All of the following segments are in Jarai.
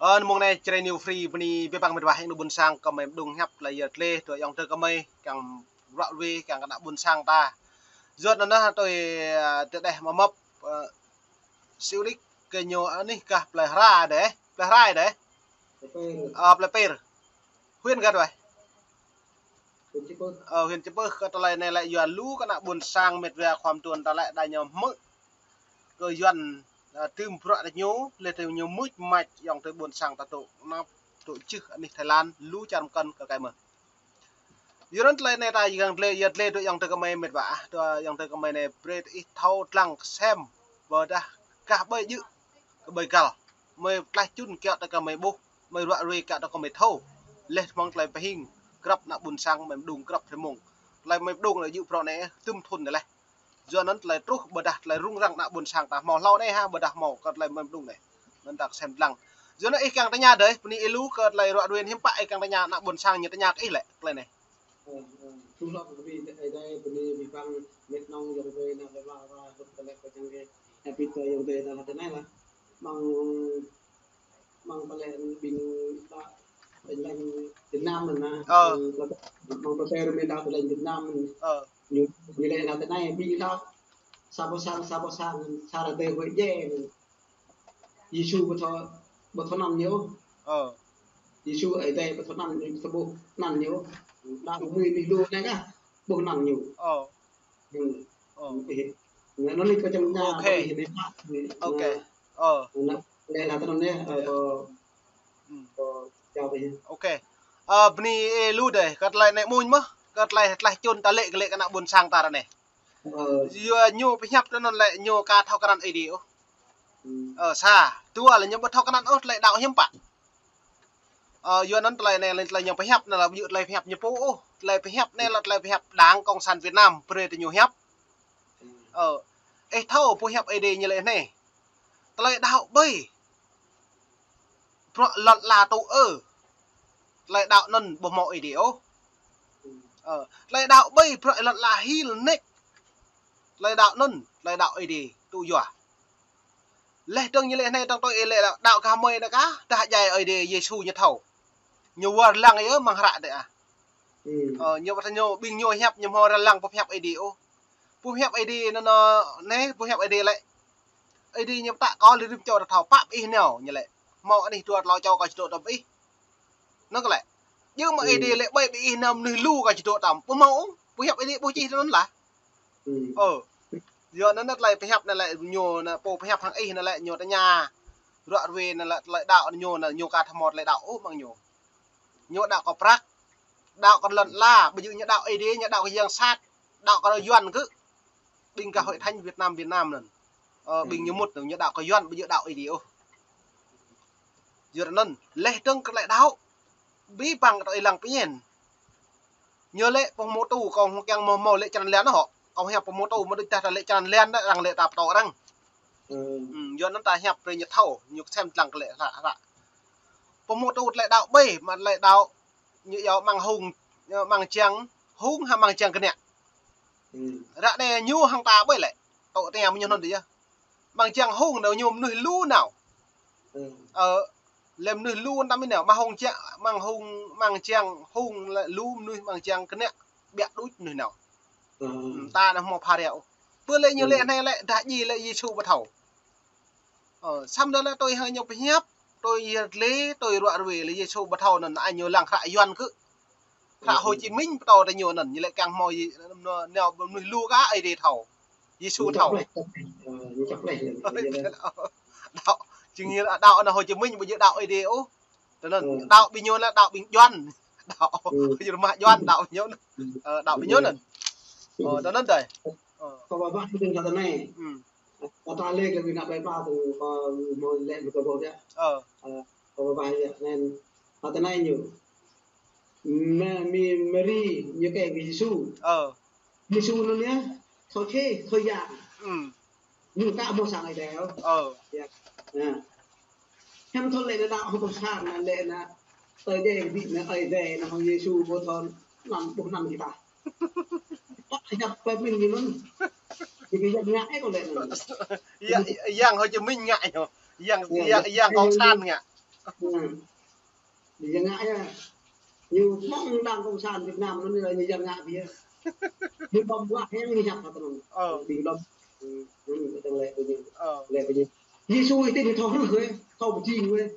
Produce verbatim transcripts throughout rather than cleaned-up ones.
Ơ, mông anai Jrai New Free bơni abih bang met wa, ih ană ƀôn sang kơmơi mơđung hiăp tơlơi yăl dliê, tui ayŏng adơi kơmơi, kiăng ruă ruê, kiăng kơ ană ƀôn sang ta. Yua anŭn tui, ơ, tơdeh mơmŏp, ơ, Siu Nik kơ ñu anih gah plơi Hra dêh, plơi Hra dêh. Plơi Pêr. Ơ, plơi Pêr. Huyện gah dêh. Huyện Chư Pưh. Ơ, huyện Chư Pưh, kơ tơlơi anai lĕ yua lu kơ ană ƀôn sang met wa khua mơtuan ta lĕ đa ñu hmư̆ kơ Yuan, ơ, tơm bruă tơ ñu, lĕ tơ ñu mưč mač ayŏng adơi ƀôn sang ta tŭ năp, tŭ čih anih Thái Lan, lu čar mơkăn kơ kai mơh. Yua anŭn tơlơi anai ta yăng dliê, yăl dliê tui ayŏng adơi kơmơi met wa, tui ayŏng adơi kơmơi anai brơi ih thâo lăng kơsem, ƀôdah gah ƀơi djơ̆, kơ ƀơi găl. Mơi tlaih čun kiăo tơ kơmơi ƀuh, mơi ruă ruê kiăo tơ kơmơi thâo. Leh mơ̆ng tơlơi pơhing, grăp ană ƀôn sang mơi mơđung grăp tơlơi mông. Tơlơi mơi mơđung lĕ djơ̆ prŏng anai, tơm thun anai leh. Yua anŭn tơlơi truh ƀôdah tơlơi rŭng răng ană ƀôn sang ta hmâo hlâo anai hă, ƀôdah hmâo kơ tơlơi mơi mơđung anai. Anŭn ta kơsem lăng. Yua anŭn ih kiăng tơña dêh, bơni ih lu kơ tơlơi ruă ruê hiư̆m pă ih kiăng tơña ană ƀôn sang ñu tơña kơ ih lĕ, tơlơi anai. Ơ, ơ, tui lăp kơ ƀing tơ ai dai bơni abih bang met nong ayŏng adơi ană plơi pla wa hrup tơlơi kơ čang kơ. Ơ, ƀing tơ ayŏng adơi ană tơ anai lah. Mơ̆ng, mơ̆ng tơlơi ƀing ta, ƀing leng Việt Nam anŭn nah. Ơ. Mơ̆ng tơ, mơ̆ng tơ tơ rơmen đa tơlơi Việt Nam anŭn. Ơ. Ñu, ñu lĕ ană tơ anai ƀing đa sa boh sang, sa boh sang, sa rơdêh wơ̆t djai anŭn. Yêsu ƀu thâo, ƀu thâo anăn ñu. Ơ. Yêsu ai dai ƀu thâo anăn ñu, ƀu thâo ƀuh anăn ñu. Đa ƀu mơ̆ng anih lu anai kah, ƀuh anăn ñu. Ơ. Hmm. Ơ. Ơ. Anŭn anai kơ čang ñu. Ok. Ƀu ih anai mă. Ok. Ơ. Anŭn lĕ lah tơ anŭn anai, ơ, kơ, hmm, kơ jao ƀing. Ok. Ơ, bơni ih lu dêh, kơ tơlơi anai mơ̆n mơh, kơ tơlơi, tơlơi čun ta lĕ kơ lĕ kơ ană ƀôn sang ta ră anai. Ơ. Yua ñu pơhiăp tơ anŭn lĕ ñu ka thâo krăn Ơi Adai ôh. Hmm. Ơ, sa. Dua lĕ ñu ƀu thâo krăn ôh tơlơi đaŏ hiư̆m pă. Ơ, yua anŭn tơlơi anai lĕ tơlơi ñu pơhiăp anai lĕ ƀu djơ̆ tơlơi pơhiăp ñu pô ôh. Tơlơi pơhiăp anai lĕ tơlơi pơhiăp Đảng Cộng sản Việt Nam brơi tơ ñu hiăp. Hmm. Ơ, ih thâo pơhiăp Ơi Adai ñu lĕ anai. Tơlơi đaŏ ƀơi bruă lŏn ala tŭ ơ. Tơlơi đaŏ anŭn ƀu hmâo Ơi Adai ôh. Ơ, tơlơi đaŏ ƀơi bruă lŏn ala hil nik. Tơlơi đaŏ anŭn, tơlơi đaŏ Ơi Adai tŭ yua. Leh dơ̆ng ñu lĕ anai dơ̆ng tui ih lĕ đaŏ gah mơi anai kah, dah djai Ơi Adai Yêsu ñu thâo. Ñu wơr lăng yơh mơ̆ng hră dêh ah. Hmm. Ơ, ñu ƀu thâo ñu, ƀing ñu hiăp ñu hmâo rơlăng pơhiăp Ơi Adai ôh. Pơhiăp Ơi Adai anŭn, anŭn, anai, pơhiăp Ơi Adai lĕ. Ơi Adai ñu pơtă kơ lĕ rĭm čô ta thâo pap ih nao, ñu lĕ. Hmâo anih dua tlâo čô kơ či dŏ tơm ih. Anŭn kơ lĕ. Djơ̆ mơ̆ Ơi Adai lĕ ƀơi ƀing ih nao mơnuih lu kơ či dŏ tơm. Ƀu hmâo ôh, pơhiăp Ơi Adai ƀu čih tơ anŭn lah. Hmm. Ơ. Yua anŭn tơlơi pơhiăp anai lĕ ñu anai, pô pơhiăp hăng ih anai lĕ ñu tơña. Ruă ruê anai lĕ tơlơi đaŏ ñu anai, ñu ka thâo hmâo tơlơi đaŏ ôh mơ̆ng ñu. Ñu đaŏ kơ prăk, đaŏ kơ lŏn ala, ƀu djơ̆ ñu đaŏ Ơi Adai, ñu đaŏ kơ yang sat, đaŏ kơ Yuan kơ. Ƀing gah Hội Thánh Việt Nam, Việt Nam anŭn. Ơ, ƀing ñu mŭt anŭn, ñu đaŏ kơ Yuan, ƀu djơ̆ đaŏ Ơi Adai ôh. Yua anŭn, leh dơ̆ng kơ tơlơi đaŏ, abih bang kơ tơlơi lăng pơñen. Ñu lĕ pơhmutu, kâo hmâo kiăng hmâo, hmâo lĕ črăn lan hŏ. Kâo hiăp pơhmutu, mơ̆ đôč tah ta lĕ črăn lan đa, arăng lĕ ta pơtô arăng. Hmm. Hmm, yua anŭn ta hiăp brơi ñu thâo, ñu kơsem lăng kơ lĕ hră, hră. Pơhmutu tơlơi đaŏ ƀơi, mă tơlơi đaŏ ñu yua amăng hung, amăng jiăng hung hă amăng jiăng kơnă. Hmm. Ră anai ñu hăng ta ƀơi lĕ. Tŏ tơña mơ̆ng ñu anŭn dih yơh. Amăng jiăng hung nao ñu mơnuih lu nao. Hmm. Ơ, lĕ mơnuih lu tam ih nao, amăng hung jiăng, amăng hung, amăng jiăng hung lĕ lu mơnuih amăng jiăng kơnă, ƀiă đôč mơnuih nao. Hmm. Hmm, ta anai hmâo pha rơyâo. Pơ lĕ ñu lĕ, hmm, anai lĕ, dah djai lĕ Yêsu ƀu thâo. Ơ, samơ̆ anŭn lĕ tui hăng ñu pơhiăp, tui yăl dliê, tui ruă ruê lĕ Yêsu ƀu thâo anŭn, ai ñu lăng hră Yuan kơ. Hră, ơ, Hồ Chí Minh pơtô tơ ñu anŭn, ñu lĕ kiăng hmâo Yê-, nao ƀơi mơnuih lu kah Ơi Adai thâo. Yêsu thâo. Ơ, ñu čăp leh. Đaŏ, jing ñu đaŏ anŭn Hồ Chí Minh, ƀu djơ̆ đaŏ Ơi Adai ôh. Tơ anŭn, hmm, đaŏ ƀing ñu lĕ đaŏ ƀing Yuan. Đaŏ, hmm, ƀing ñu mă Yuan đaŏ ƀing ñu. Hmm. Ơ, đaŏ ƀing ñu anŭn. Ơ, tơ anŭn dơi. Ơ. Kâo ƀuh ƀing ta tơ anai. Hmm. Kâo ta lĕ kơ ƀing ană plơi pla tơ kâo hmâo lĕ mơ̆ kâo ƀuh yơh. Ơ. Ơ, kâo ƀuh yơh anŭn. Kâo tơ anai ñu. Mă-, Mi-, Mari ñu kơ Yêsu. Ơ. Yêsu anŭn yơh, thâo čih, thâo yă. Hmm. Ñu ka hmâo sang Ơi Adai ôh. Ơ. Yă. Anŭn. Hiư̆m thâo lĕ anŭn đaŏ hăng pơsang anŭn lĕ anŭn. Tơl djai ƀing anŭn Ơi Adai anŭn hăng Yêsu ƀu thâo anăn ƀuh anăn kơ ta. Ƀă hiăp pơmĭn ñu anŭn. Jing yang ngă ih kâo lĕ anŭn. Yang, yang Hồ Chí Minh ngă ñu. Yang, yă, yang, yang Cộng sản ngă. Ơ. Ñu ngă yơh. Ñu mơ̆ng đảng cộng sản Việt Nam anŭn ñu ngă biă. Ñu ƀơ̆ng ƀuah hăng ñu hiăp hă tơnŭn. Ơ. Ƀing đom. Ơ, tơlơi ƀu ñu. Ơ. Tơlơi ƀu ñu. Yêsu ih tin thâo hrưh weh, thâo pơjing weh.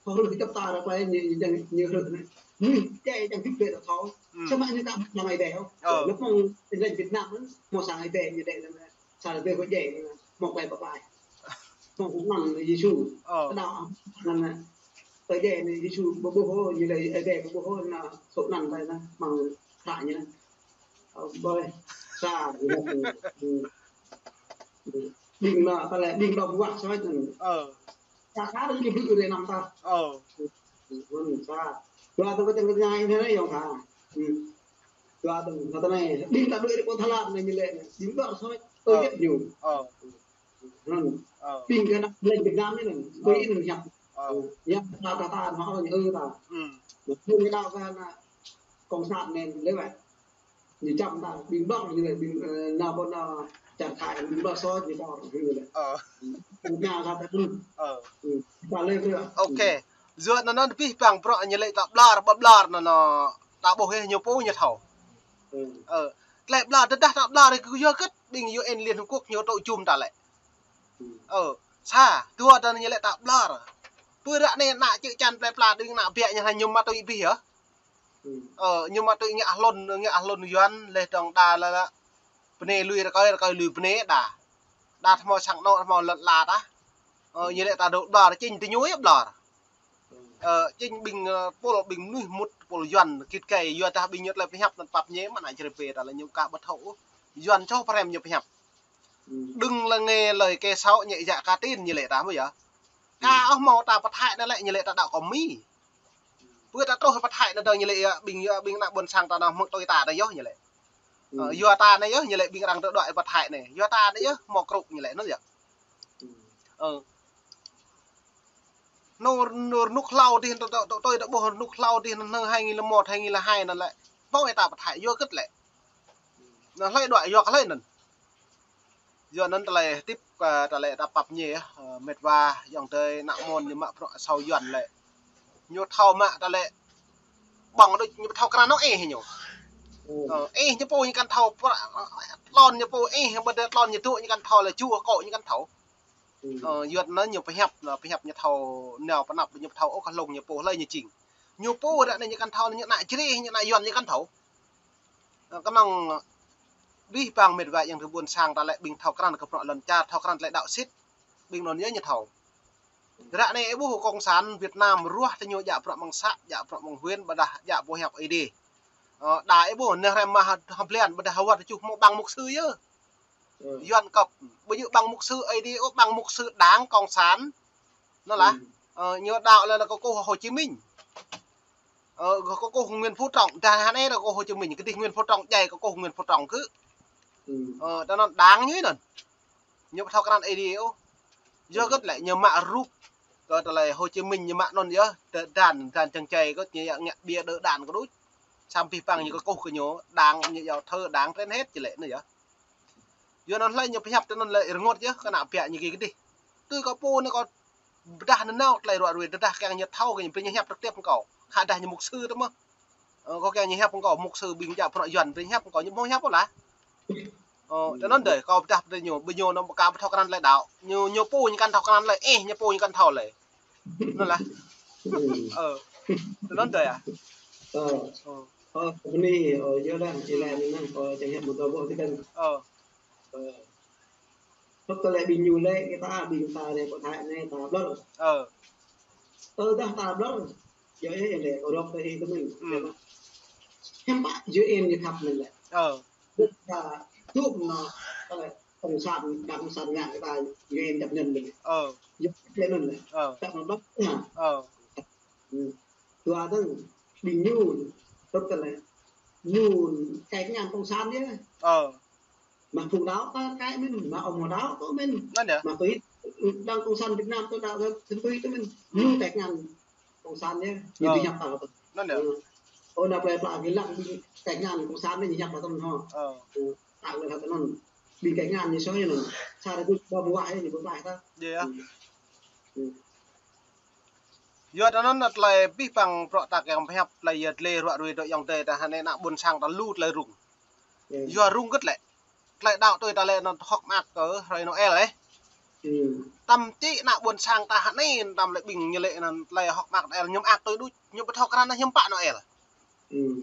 Thâo hrưh tơpă ta ră klai ñu, ñu čang, ñu hrưh anai. Ñu čang čang hơdip lĕ thâo. Samơ̆ ñu ta ƀuh lăm Ơi Adai ôh. Ơ. Lĕ mơ̆ng tơlơi Việt Nam anŭn, mơ̆ng sang Ơi Adai ñu đĕ anŭn. Sa rơbêh wơjai anŭn. Mơ̆ng klai pơklaih. Mơ̆ng anŭn Yêsu. Ơ. Kơđao anŭn. Ơi Adai anai Yêsu ƀu ƀuh ôh, ñu lĕ Ơi Adai ƀu ƀuh ôh, anŭn sŏk anŭn ƀai anŭn, mơ̆ng hră ñu anŭn. Ơ, ƀơi. Sa, ñu, ñu, ñu. Ƀing anŭn, ta lĕ ƀing đom ƀuah soh anŭn. Ơ. Sa, sa, ñu ƀu ƀu rơnăm ta. Ơ. Anŭn sa. Dua tơlơi kơtang kơtang ñu anai yơh ta. Dua tơlơi kơtang anai. Ƀing ta đuaĭ rơkâo Thái Lan anai ñu lĕ anai. Ƀing đom soh. Ơ. Ơi Adai ñu. Ơ. Anŭn. Ơ. Ƀing kơ anăp lĕ Việt Nam anai anŭn. Ơ. Ƀing anŭn hiăp. Ơ. Hiăp ta ta ta anŭn hŏ ñu ư ta. Ơ. Ñu ƀing kơ đao kơ anăp cộng sản anai lĕ wĕ. Ñu čăm ta ƀing đom ñu lĕ ƀing, ơ, anăp ƀôn anăp čar Thái ƀing đom soh ñu ƀơ̆ng ñu lĕ. Ơ. Ñu ta ta. Ơ. Ơ. Ta lĕ lĕ. Ôkê. Yua anŭn anŭn abih bang bruă ñu lĕ ta ƀlŏr, ƀlŏr anŭn anŭn ta ƀuh yơh ñu pô ñu thâo. Ơ. Tơlơi ƀlŏr tơdah ta ƀlŏr kơ yua hơget ƀing U N Liên Hợp Quốc ñu tŭ jum ta lĕ. Ơ, sa, dua ta anai ñu lĕ ta ƀlŏr. Pơ ră anai anăp čư̆ čan plơi pla đing anăp biă ñu hă ñu mă tui abih yơh. Ơ, ñu mă tui ngă hlŭn, ngă hlŭn Yuan leh dong đa lă lă. Bơnai lui rơkơi, rơkơi lui bơnai đa. Đa tơhmâo sang anŏ, tơhmâo lŏn la đa. Ơ, ñu lĕ ta dŏ ƀlŏr, čing tơ ñu yơh ƀlŏr. Ơ, čing ƀing, ơ, pôl, ƀing mơnuih mŭt pôl Yuan, git gai, yua dah ƀing ñu tơlơi pơhiăp anŭn pap ñe mă anăp čơrơbê ta lĕ ñu kah ƀu thâo ôh. Yuan čô pơrem ñu pơhiăp. Đừng là nghe lời kẻ xấu, nhẹ dạ cả tin, ñu lĕ ta mơ̆ yơh. Ka ôh hmâo ta pơthai anai lĕ ñu lĕ ta đaŏ kơ Mi. Pơ ta truh pơthai anai dơ̆ng ñu lĕ yơh, ƀing, yơh, ƀing anăp ƀôn sang ta anŭn hmư̆ tui ta anai yơh ñu lĕ. Ơ, yua ta anai yơh ñu lĕ ƀing arăng tơđuaĭ pơthai anai. Yua ta anai yơh hmâo krŭ ñu lĕ anŭn yơh. Ơ. Anŭn, anŭn rơnŭk hlâo adih, tơ, tơ, tơ, tui ta ƀuh rơnŭk hlâo adih, anŭn hai nghìn lẻ một, hai nghìn lẻ hai anŭn lĕ. Ƀơ̆ng ih ta pơthai, yua hơget lĕ. Anŭn hlơi đuaĭ, yua kơ hlơi anŭn. Yua anŭn tơlơi hơdip, ơ, tơlơi ta pap ñe, ơ, met wa, ayŏng adơi, anăp mơ̆n ñu mă bruă asâo Yuan lĕ. Ñu thâo mă tơlơi ƀơ̆ng đôč ñu thâo krăn anŭn ih ñu. Ơ, ih ñu pô ñu kăn thâo, tlôn ñu pô ih, ƀôdah tlôn ñu tŭ ñu kăn thâo lĕ ju kơ ñu kăn thâo. Ơ, Yuan anŭn ñu pơhiăp, anŭn pơhiăp ñu thâo nao pơ anăp ñu thâo ôh kơ hlŏng ñu pô hlơi ñu jing. Ñu pô ră anai ñu kăn thâo, ñu anăp Jrai, ñu anăp Yuan ñu kăn thâo. Ơ, kơnơ̆ng abih bang met wa ayŏng adơi ƀôn sang ta lĕ ƀing thâo krăn kơ bruă lŏn čar, thâo krăn tơlơi đaŏ sĭt. Ƀing anŭn yơh ñu thâo. Ră anai ih ƀuh cộng sản Việt Nam ruah tơ ñu djă bruă mơ̆ng să, djă bruă mơ̆ng huyện, ƀôdah djă boh hiăp Ơi Adai. Ơ, đa ih ƀuh, neh rem mă ha, ha blan, ƀôdah ha wơ̆t tơjuh hmâo ƀăng mục sư yơh. Yuan kăp, ƀu djơ̆ ƀăng mục sư Ơi Adai ôh, ƀăng mục sư đảng cộng sản. Anŭn lah. Ơ, ñu đaŏ lĕ, lĕ kơkuh Hồ Chí Minh. Ơ, kơkuh Nguyễn Phú Trọng, dah hơnai lĕ kơkuh Hồ Chí Minh, kơdih Nguyễn Phú Trọng djai kơkuh Nguyễn Phú Trọng kơ. Ơ, tơ anŭn đảng ñu anŭn. Ñu ƀu thâo krăn Ơi Adai ôh. Yua hơget lĕ ñu mă rup kơ tơlơi Hồ Chí Minh ñu mă anŭn yơh, đơ-, đan, đan čang čai kơ ñu ngă bia đơ đan kơ đôč. Samơ̆ abih bang ñu kơkuh kơ ñu, đảng ñu yua thơ đảng trên hết či lĕ anŭn yơh. Yua anŭn hlơi ñu pơhiăp tơ anŭn lĕ rơngot yơh, kơ anăp biă ñu gih kơdih. Tui kâo pô anai kâo pơdah nanao tơlơi ruă ruai, tơdah kiăng ñu thâo kơ ñu brơi ñu hiăp trực tiếp kơ kâo. Khă dah ñu mục sư tơ mơ̆. Ơ, kâo kiăng ñu hiăp kơ kâo, mục sư ƀing djă bruă Yuan brơi ñu hiăp kơ kâo, ñu ƀu hiăp ôh lah. Ơ, tơ anŭn dơi, kâo pơdah brơi ñu, ƀing ñu anŭn ƀu kơ ƀu thâo krăn tơlơi đaŏ. Ñu, ñu pô ñu kăn thâo krăn lĕ, ih ñu pô ñu kăn thâo lĕ. Anŭn lah. Ơ. Tơ anŭn dơi ah. Ơ. Ơ, bơni, ơ, yơh dah, či lĕ anŭn, ơ, čang hiăp mơ̆ng kâo ƀuh tih kăn. Ơ. Ơ. Hơ̆k tơlơi ƀing ñu lĕ, kơ ta, ƀing ta lĕ, pơthai anai ta ƀlŏr. Ơ. Tơdah ta ƀlŏr, yơh, yơh, lĕ, kơ rŏk tơ ih tơ mơ̆n. Hiư̆m pă U N ñu khăp mơ̆n lĕ. Ơ. Ƀuh ta tŭ mơ̆n, tơlơi cộng sản, đảng cộng sản ngă kơ ta U N chấp nhận mơ̆n. Ơ. Yơh, lĕ anŭn lĕ. Ơ. Ta mă ƀlŏr, ha. Ơ. Dua tơ̆ng, ƀing ñu, tŭk tơlơi. Ñu, kĕ ngăn cộng sản yơh. Ơ. Mă phung đaŏ ta kĕ mơ̆n, mă ƀu hmâo đaŏ tŭ mơ̆n. Anŭn yơh. Mă tui, đảng cộng sản Việt Nam tŭ đaŏ tŭ tui tŭ mơ̆n. Ñu kĕ ngăn cộng sản yơh. Ñu ƀu hiăp ta tŭ. Anŭn yơh. Ơ, anăp plơi pla gih lăng kĕ ngăn cộng sản anai ñu hiăp ta tŭ mơ̆n hŏ. Ơ. Ơ, ta wơ̆t hă tơ anŭn. Ƀing kĕ ngăn ñu soh yơh anŭn. Sa rơgŭt ƀu ƀuah yơh ñu ƀu ƀuah ta. Yơh. Ơ. Ơ. Yua anŭn tơlơi abih bang bruă ta kiăng pơhiăp tơlơi yơh tơlơi ruă rui dŏ ayŏng adơi ta hơnai ană ƀôn sang ta lu tơlơi rŭng. Yua rŭng gơ̆t lĕ. Tơlơi đaŏ tui ta lĕ anŭn hơ̆k mơak kơ hrơi Noel eh. Tăm čĭ ană ƀôn sang ta hơnai tăm lĕ ƀing ñu lĕ anŭn tơlơi hơ̆k mơak Noel ñu mơak tui đôč, ñu ƀu thâo krăn hiư̆m pă Noel.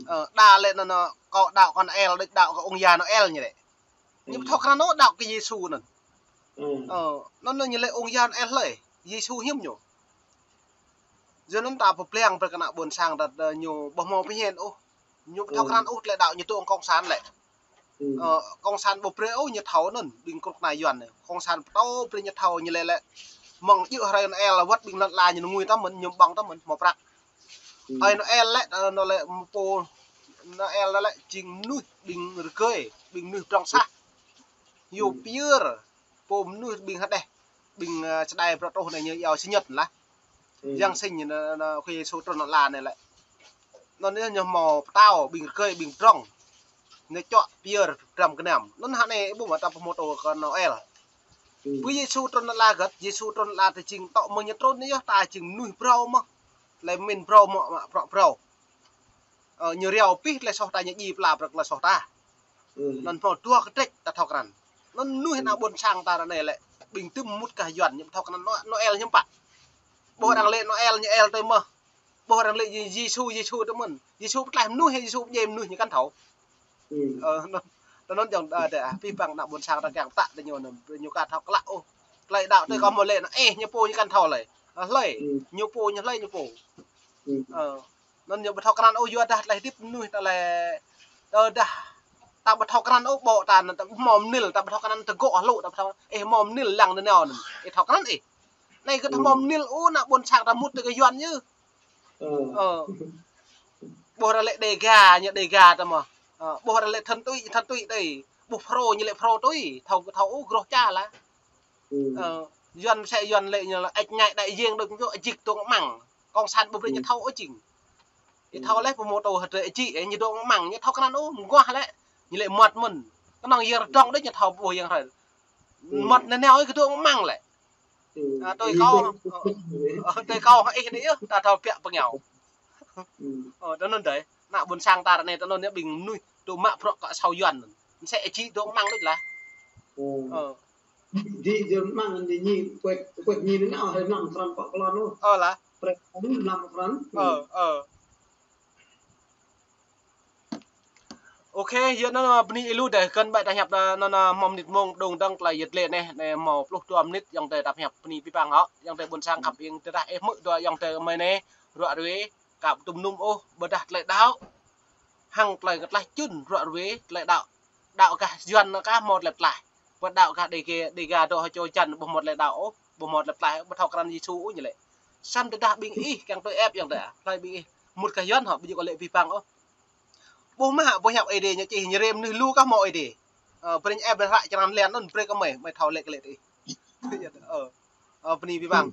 Ơ, đa lĕ anŭn, anŭn kâo đaŏ kơ Noel, đôč đaŏ kơ ông già Noel ñu lĕ. Ñu ƀu thâo krăn ôh đaŏ kơ Yêsu anŭn. Ơ, anŭn ñu lĕ ông già Noel hlơi, Yêsu hiư̆m ñu. Yua anŭn ta pơblang brơi kơ ană ƀôn sang ta, ta ñu ƀu hmâo pơhiăp ôh. Ñu ƀu thâo krăn ôh tơlơi đaŏ ñu tŭ cộng sản lĕ. Ơ, cộng sản ƀu brơi ôh ñu thâo anŭn, ƀing kơnuk kơna Yuan anai. Cộng sản pơtô brơi ñu thâo ñu lĕ lĕ. Mơ̆ng djơ̆ hrơi Noel wơ̆t ƀing lŏn ala ñu ngui tăm mơ̆n, ñu ƀơ̆ng tăm mơ̆n, hmâo prăk. Ơi Noel lĕ, ơ, anŭn lĕ pô Noel lĕ jing mơnuih ƀing rơgơi, ƀing mơnuih pơdrŏng sah. Yua pơyơr, pô mơnuih ƀing hơdeh, ƀing, ơ, čơđai bruă truh anai ñu iâu sinh nhật lah. Giáng sinh ñu, anŭn, anŭn Khua Yêsu trŭn lŏn ala anai lĕ. Anŭn ñu hmâo pơtao ƀing rơgơi, ƀing pơdrŏng. Ñu čuă pơyơr dram gơnam. Anŭn hơnai ƀu mă ta pơhmô tơ kơ Noel. Pơ Yêsu trŭn lŏn ala gơ̆t, Yêsu trŭn lŏn ala ta jing tŏ mơ̆ng ñu trŭn anai yơh ta jing mơnuih phrâo mơ̆n. Tơlơi pơmĭn phrâo mơ̆, mă bruă phrâo. Ơ, ñu riâo abih tơlơi soh ta ñu djai pơala brơi tơlơi soh ta. Anŭn hmâo dua kơdrĕč ta thâo krăn. Anŭn mơnuih ană ƀôn sang ta ră anai lĕ. Ƀing tơm mŭt kơ Yuan ñu ƀu thâo krăn Noel hiư̆m pă. Ƀuh arăng lĕ Noel ñu el tui mơ̆n. Ƀuh arăng lĕ Yêsu, Yêsu tui mơ̆n. Yêsu pơtlaih mơnuih, Yêsu pơdjai mơnuih ñu kăn thâo. Ơ, anŭn, anŭn yơh, ơ, ta abih bang ană ƀôn sang ta kiăng pơtă tơ ñu anŭn, ñu ka thâo klă ôh. Tơlơi đaŏ tui kâo hmâo lĕ anŭn, ơ, ñu pô ñu kăn thâo lĕ. Ơ, hlơi, ñu pô ñu hlơi ñu pô. Ơ, anŭn ñu ƀu thâo krăn ôh yua dah tơlơi hơdip mơnuih ta lĕ. Tơdah ta ƀu thâo krăn ôh ƀô̆ ta anŭn ta hmâo mơnil ta ƀu thâo krăn tơgŏ hlŭ ta ƀu thâo, ơ, hmâo mơnil lăng anŭn anŭn. Ơ, thâo krăn ơ. Anai kơ ta hmâo mơnil ôh ană ƀôn sang ta mŭt tơ kơ Yuan yơh. Ơ. Ƀuh arăng lĕ Đêga, ñu Đêga tơ mơ̆n. Ơ, ƀuh arăng lĕ Thân Tụy, Thân Tụy tui. Ƀuh Phrô, ñu lĕ Phrô tui. Thâo, thâo ôh groh ča lah. Ơ, Yuan mơsĕ Yuan lĕ ñu lĕ ĕč ñai đại diện đôč ñu ajik dŏ mơ̆ng. Cộng sản ƀu brơi ñu thâo ôh jing. Ơ, thâo lĕ pơhmô tơ hơdrơi ajik, ơ, ñu dŏ mơ̆ng, ñu thâo krăn ôh, mơguah lĕ. Ñu lĕ mơmŏt mơ̆n. Kơnơ̆ng yang rơdŏng đôč ñu thâo ƀuh yang hrơi. Mơmŏt anai anai ơi kơ dŏ mơ̆ng lĕ. Ơ, tui kâo, ơ, tui kâo hă ih anai yơh, ta thâo piă pơngiao. Ơ, tơ anŭn dơi, ană ƀôn sang ta ră anai tơ anŭn yơh ƀing mơnuih, dŏ mă bruă kơ asâo Yuan. Mơsĕ ajik dŏ mơ̆ng đôč lah. Ơ. Di jơm mơ̆ng di ñi, kuet, kuet ñi anai anŭn hrơi năm krăn pă klon ôh. Ơ lah. Prek năm krăn. Ơ, ơ. Ôkê, yua anŭn, ơ, bơni ih lu dơi, kơnơ̆ng ƀai ta pơhiăp, ơ, anŭn, ơ, hmâo mơnit mông đung dơ̆ng tơlơi yơh tơlơi anai, anai hmâo pluh dua mơnit, ayŏng adơi ta pơhiăp bơni abih bang hŏ, ayŏng adơi ƀôn sang khăp ing tơdah ih hmư̆ dua ayŏng adơi mơi anai, ruă rui, ka ƀu tŭm nŭm ôh, ƀôdah tơlơi đaŏ. Hăng tơlơi kơ tlaih čun ruă rui, tơlơi đaŏ. Đaŏ gah Yuan kah hmâo tơlơi tlaih. Ƀôdah đaŏ gah Đêga, Đêga dŏ hơčô jăn ƀu hmâo tơlơi đaŏ ôh, ƀu hmâo tơlơi tlaih, ƀu thâo krăn Yêsu ôh ñu lĕ. Samơ̆ tơdah ƀing ih kiăng tui ĕp ayŏng adơi, hlơi ƀing ih mŭt gah Yuan hŏ, ƀu djơ̆ kơ lĕ abih bang ôh. Ƀuh mơ̆ hă, ƀuh hiăp Ơi Adai ñu čih ñu rĭm mơnuih lu kah hmâo Ơi Adai. Ơ, brơi ñu ĕp brơi hră črăn lan anŭn brơi kơ mơi, mơi thâo lĕ kơ lĕ tơ ih. Ơ, ơ, bơni abih bang.